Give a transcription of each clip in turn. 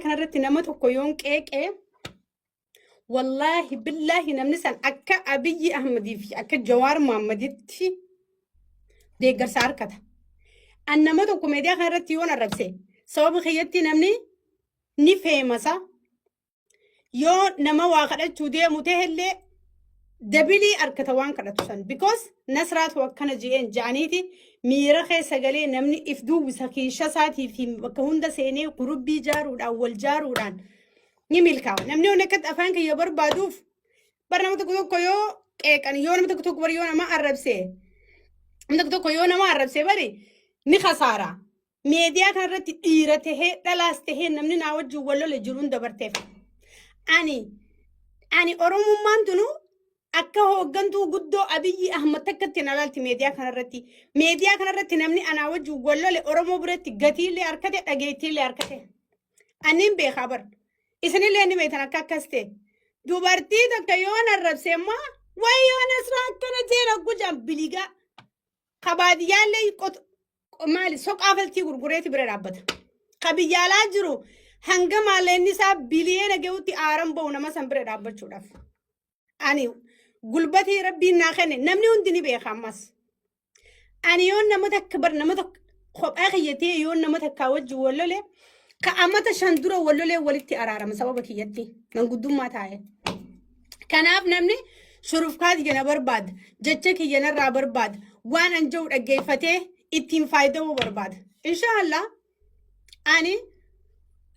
kanarratti nama tokko yoon qeeqee, wallaahi billaahi, namni san akka Abiyyi Ahmadii fi akka Jawaar Muhammaditti deeggarsa harkata. An nama tokko miidiyaa kanarratti yoon arrabse, sababa kiyyatti namni ni feemasa. Yoo nama waa kadhachuu deemu ta'ellee dabilii harkata waan kadhatu san. Because Nasraatu akkana je'een ja'aniiti miira keessa galee namni if duwwisa, kiisha isaatii fi bakka hunda seenee gurubbii jaaruudhaan wal jaaruudhaan ni milkaa'a. Namni hundi akkatti afaan kiyya barbaaduuf bara nama tokko tokko yoo qeeqan, yoo nama tokko tokko bari yoo nama arrabse, nama tokko tokko yoo nama arrabse bari ni kasaara. Meediyaa kanarratti dhiira tahee dhalaas tahee namni naa wajjin wal lole jiruun dabarteef. Ani Oromummaan tunu akka hooggantuu guddoo Abiyyi Ahmad takkatti na laalti meediyaa kanarratti. Meediyaa kanarratti namni anaa wajjin wal lole Oromoo biratti gatiillee harkate, dhageettiillee harkate. Aniin beekaa bar. Isinillee ni beektan akka akkas ta'e. Dubartii takka yoo arrabse immoo, wayyoo Nasraa akkana jeen hoggujaan biligaa. Ka baadiyyaallee maali soqaa faltii gurgureeti bira dhaabbata. Ka biyya alaa jiru hanga maallaqni isaa biliyeena gahutti aaran bahu nama san bira dhaabbachuudhaaf. Ani gulbatii rabbiin naa kenne namni hundi ni beeka ammas. Ani yoon nama takka bar nama tokko kophaa kiyyatee yoon nama takkaa wajjin wal lole, ka amata 5 dura wal lolee walitti araarama sababa kiyyatti manguddummaa taa'e. Kanaaf namni shurufkaa kiyya na barbaada, jecha kiyya narraa barbaada, waan an jedhu dhaggeeffatee ittiin faayida'uu barbaada. Inshaallah ani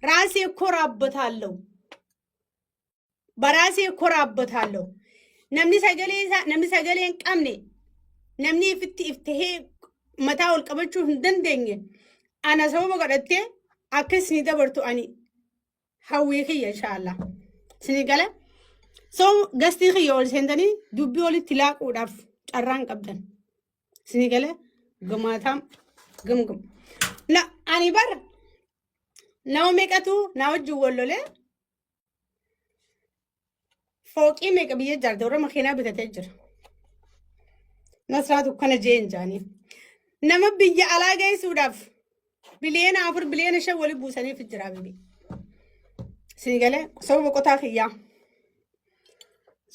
raasee koraabbataallahu. Baraasee koraabbataallahu. Namni sagalee isaa, namni sagalee hin qabne, namni ifitti iftahee mataa ol qabachuu hin dandeenye ana sababa godhattee akka isinii dabartu ani hawwii kiyya inshaallah. Isinii gala. So gastii kiyya ol seentanii dubbii olitti laaquudhaaf carraan qabdan. Isinii gala, gamaataam gamgam. Na ani bar nama meeqatu na wajjin wal lolee fooqii meeqa biyya ijaarte, warra makiinaa bitatee jira. Nasraatu kana jeen jaanii. Nama biyya alaa geessuudhaaf biliyeena 4, biliyeena 5 wali buusaniif jira bibi. Isinii galee, sababa qotaa kiyyaa.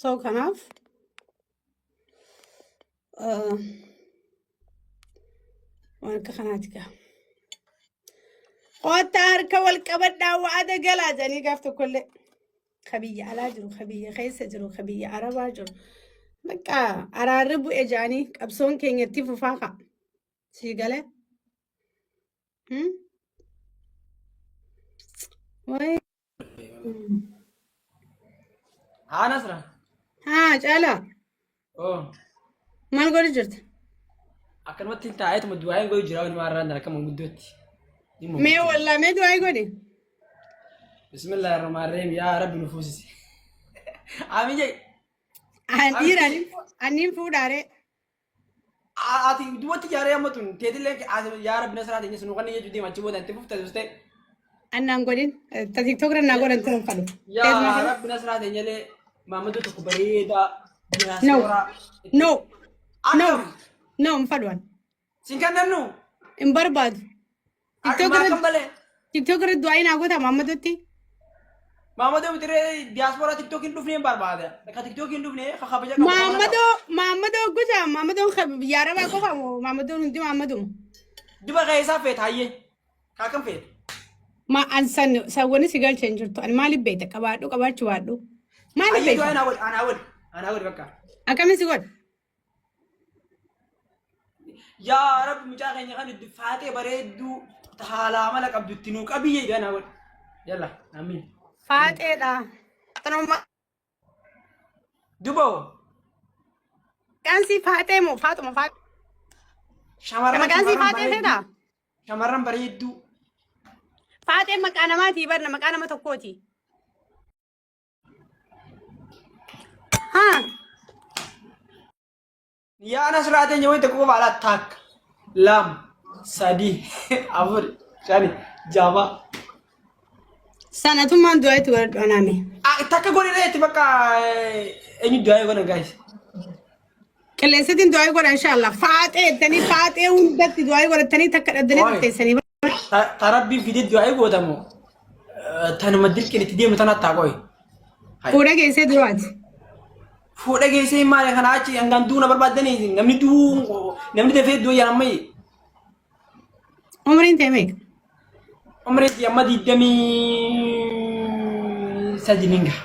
So kanaaf waan akka kanaati gaa. Qotaa harka wal qabadhaa, wa'ada galaa jedhanii gaaf tokkollee. Ka biyya alaa jiru, ka biyya keessa jiru, ka biyya arabaa jiru. Bakka araarri bu'e jedhanii qabsoon keenya itti fufaa ka'a. Sii galee? Wayi. Haa Nasra. Haa Caalaa. Oh. Maal godhu jirta? Akkanumatti taa'eetuma du'aa godhu jira walumaa irraan akka manguddootti. Mee wallaa mee du'aa godhi. Bismillahir Rahmanir Rahim, yaa Rabbi nu fuusisi. Amiin jedhi. Dhiira aniin fuudhaaree. Ati duwwatti ijaaree amma tun teetillee yaa Rabbi Nasraa teenya sunu kan jechuu deema achi booda itti fufta tustee. Annaan godhin. Ta TikTok irra naa godhan turan fadhu. Yaa Rabbi Nasraa teenyallee maammadoo tokko bareedaa No. diyaaspooraa. No. No. Akkam No, hin fadhu an. sin kennannu. Hin barbaadu. TikTok Akkam irra malee. TikTok irra du'aa naa goota maammadootti. Maammadoo bitiree diyaaspooraa TikTok hin dhufne hin barbaada. Ka TikTok hin dhufne ka kabaja qabu. Maammadoo maammadoo gosa maammadoon biyya arabaa qofa moo maammadoon hundi maammaduma? Duba keessaa feeta hayyee. Kaa kam feeta? Ma an san sawwani si galcha hin jirtu. Ani maaliif beekta, qabaadhu qabaachuu baadhu? Maaliif Hayyee du'aa beekta? anaa godhi, anaa godhi, anaa godhi bakka. Akkamiin si godha? Yaa Rabbi, mucaa keenya kan itti faatee bareedduu haala amala qabdu itti nuu qabiyyee ganaa godhi. Yalla, amiin. Faaxeedha. Tanuma. Duboo. Maqaan sii faaxee moo faaxuma faaxee? Shamarran Maqaan sii shamarran faaxee bareedduu. seetaa? Shamarran bareedduu. Faaxeen maqaa namaatii barna, maqaa nama tokkooti. Haa. Yaa Nasraa teenya wayita qofa alaa takka, lama, sadii, afur, shani, jaha. Sanatummaan du'aa itti godhadhu anaame. Ah, takka godhee itti bakka eenyu du'aa godhan guys. Qilleensatiin du'aa godha inshaallah. Faaxee jettanii faaxee hundatti du'aa godhattanii takka dhabdanii Oi. teessanii. Ta rabbiin fidee du'aa gootamu. Tanuma dirqiin itti deemnu tana taa qoy. Fuudha geessee duraati. Fuudha geessee maali kana achi hangaan duuna barbaaddanii namni du'uu namni dafee du'u yaa ammayyi. Umriin tee meeqa? Umriin tiyya amma 23 nin gaha.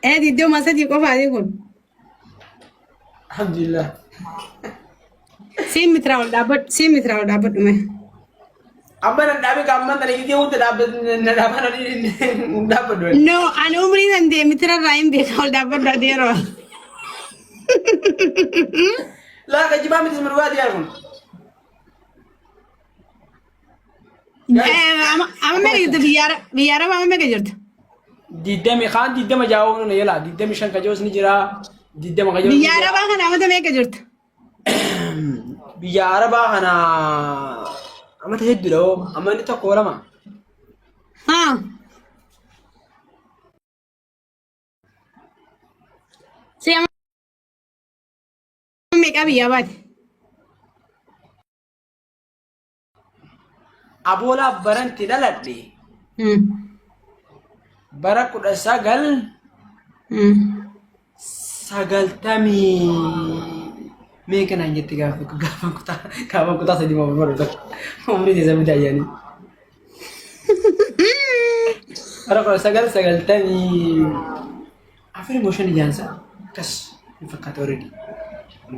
Ee 23 qofaati kun. Alhamdulillah. Siin mitiraa ol dhaabbadhu. Siin mitiraa ol dhaabbadhu mee. Amma nan dhaabe qaamman tana gidee hunda dhaabbadhu na dhaaban hin dhaabbadhu. No, ani umrii san deemi mitira irraa hin beeka ol dhaabbadhu adeeroo. Laa kijibaa miti sima dhugaa diyaa kun. Amma meeqa jirta biyya arabaa amma meeqa jirta? Digdami kaan 20 jaa'oo nuna yala 25 kajoos ni jira 20 kajoos ni Biyya jira. arabaa kana amata meeqa jirta? Biyya arabaa kana amata hedduudha hoo amma inni tokko lama. Haa. Si amma meeqa biyyaa baate? Aboolaa baranti dhaladhe bara 1990 meeqa naan jette gaafa kutaa sadii moo afur tokko umrii keessa bitaa jedhanii. Bara 1994 moo shan ijaansa akkas hin fakkaatu already.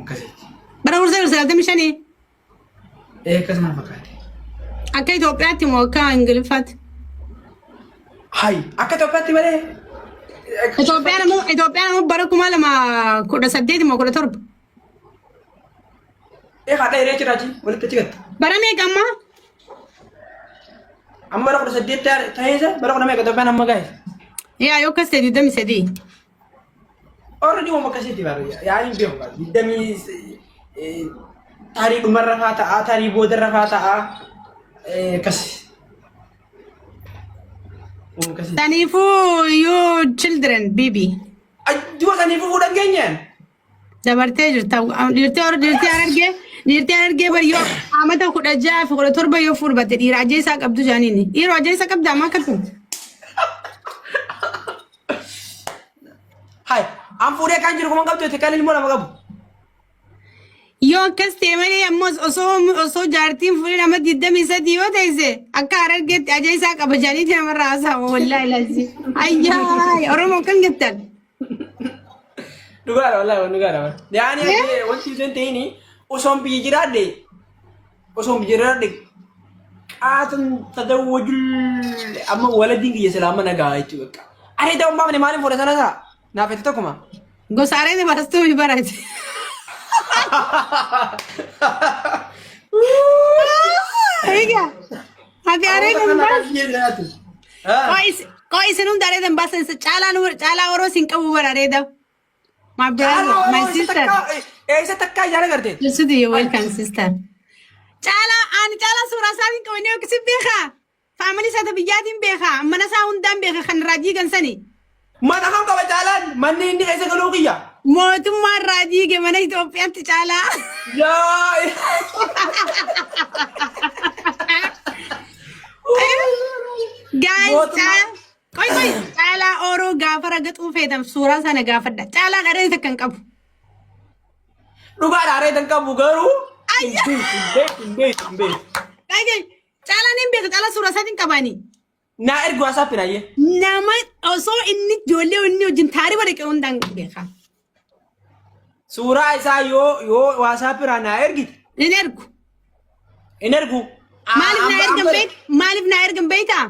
Akkasitti. Bara 1995. Ee akkas na fakkaate. Akka Itoophiyaatti moo akka Ingiliffaatti? Hay akka Itoophiyaatti malee. Itoophiyaan ammoo bara 2018 moo 17? Ee haadha hiree ciraachi walitti achi gatte. Bara meeqa ammaa? Amma bara 18 ta'eessa bara kudha meeqa Itoophiyaan amma gahe. Yaa yoo akkas ta'e 23. Already waan akkasitti bara yaa hin beeku bara digdamii tarii dhumarra faa ta'a tarii boodarra faa ta'a akkas. Waan akkasii. Saniifuu you children baby. Du'a saniifuu fuudhan keenyaan. Dabartee jirta. Dhiirtii harargee bari yoo amata 16 fi 17 yoo fuudhatte dhiira ajjeesaa qabdu jaaniini. Dhiiroo ajjeesaa qabda amma akka turte. Hai, an fuudhee kan jiru kuma qabdu kan ilmoo lama qabu. Yoo akkas ta'e malee ammoo osoo jaartiin fuudhee nama 23 yoo ta'e akka harargeetti ajjeesaa qaba jaaniiti namarraa haasa'u wallaahi lazi. Ayyaa Oromoo kan jettan. Dhugaadha wallaahi waan dhugaadha. Yaani wanti isheen ta'ini osoon biyya jiraadhe osoon biyya jiraadhe qaatan tadawwajul amma waladiin kiyya silaa amma nagaa jechuudha bakka. Ani ta'uun baafne maaliin fuudhe sana isaa naaf itti tokkuma. Gosa areeda baastuu mi barate. Egaa ati areeda hin baastu. Qoo isin hunda areeda hin baasan caalaa caalaa oroo sin qabu bara areeda. My brother, my sister. Eessa takkaa ijaan agarte? Jisuti you welcome sister. Caalaa ani caalaa suuraa isaatiin qabanii yookiin beekaa. Faamilii isaa biyyaatiin beekaa. Mana isaa hundaan beeka kan raajii gansanii. Mana kan qaba caalaan manni inni keessa galuu kiyya. Mootummaan raajii ge mana Itoophiyaatti caalaa. Yaa. Guys, Mootummaa- caalaa. Qoy qoy caalaa oroo gaafa ragaxuu feetan suuraa sana gaafadha. Caalaan areeda takka hin qabu. Dhugaadha areeda hin qabu garuu. Hin beeku hin beeku hin beeku hin beeku. Dhagee caalaan hin beeku caalaa suuraa isaatiin qabaani. Naa ergu WhatsApp naayyee. Nama osoo inni ijoollee inni wajjin taariba dhaqe hundaan beeka. Suuraa isaa yoo WhatsApp irraa naa ergite Hin ergu. hin ergu. Maaliif naa ergan beekta? Maaliif naa ergan beektaa?